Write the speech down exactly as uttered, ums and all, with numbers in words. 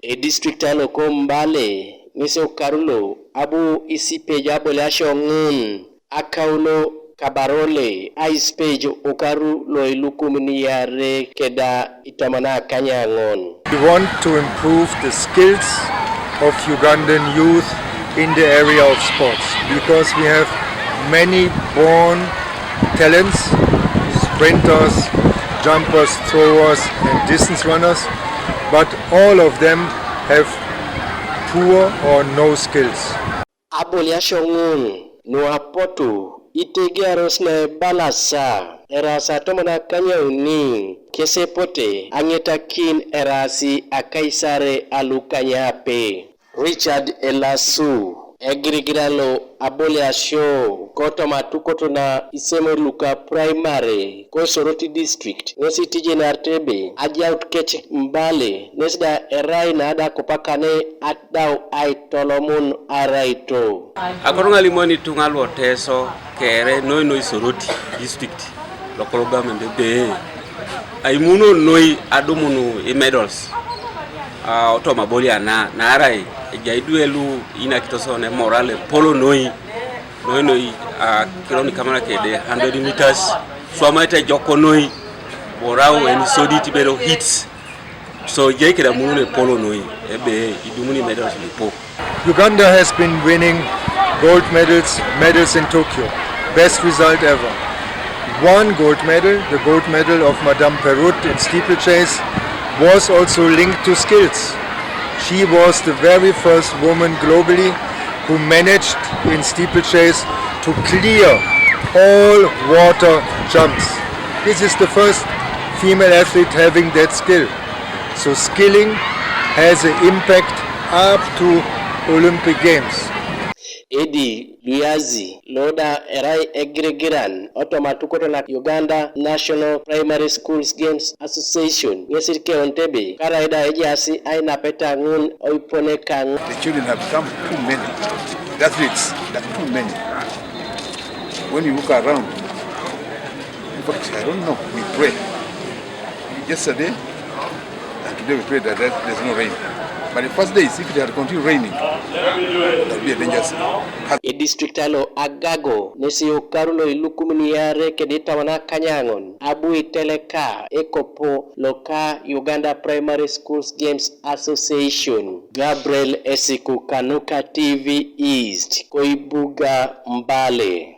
E district alo ko Mbale, ŋesi okaru lo abu isipej aboliasio ŋun, akaulo Kabarole aisipej okaru lo ilukumin iare keda itomon akanyaŋon. We want to improve the skills of Ugandan youth in the area of sports because we have many born talents, sprinters, jumpers, throwers, and distance runners, but all of them have poor or no skills. Aboliasio ŋun nuapotu itegearos nebalasa eraas atomon akanyauni kesepote aŋetakin eraasi akaisare alukanyape. Richard Elasu, egirigiran lo aboliasio kotoma atukot na iseme luka primary ko Soroti district, ŋes itijenarte ebe ajaut kec Mbale nes da erai na da kopakane adau aitolomun araito. Akoro ŋalimoni tuŋa luoteso kere noi noi Soroti district local government ebe aimuno noi adumunu imedals. Ah, otoma aboliana naarai ejai duelu inakitos one moral epolo noi noi noi, ah, kironi kamana kede hundred meters, swamaite joko noi, borau en sodit bedo hits. So ejai kede amuno ne polo noi ebe idumuni medals lipo. Uganda has been winning gold medals, medals in Tokyo. Best result ever. One gold medal, the gold medal of Madame Perut in steeplechase, was also linked to skills. She was the very first woman globally who managed in steeplechase to clear all water jumps. This is the first female athlete having that skill. So skilling has an impact up to Olympic Games. Edi Luyazi, lo da erai egirigiran otoma atukot na Uganda National Primary Schools Games Association, ŋes ikeunit ebe karai da ejaas ainapeta ŋun oipone kaŋ. The children have become too many. The athletes are too many. When you look around, in fact, I don't know. We pray. Yesterday, and today we pray that there- there's no rain. But the first days, if it had continued raining, that would be a dangerous hazard. E district alo Agago, nesi okaru lo ilukumin iare kede itomon akanyaŋon, abu iteleka ekopo loka Uganda Primary Schools Games Association. Gabriel Esiku kanuka T V East, koibuga Mbale.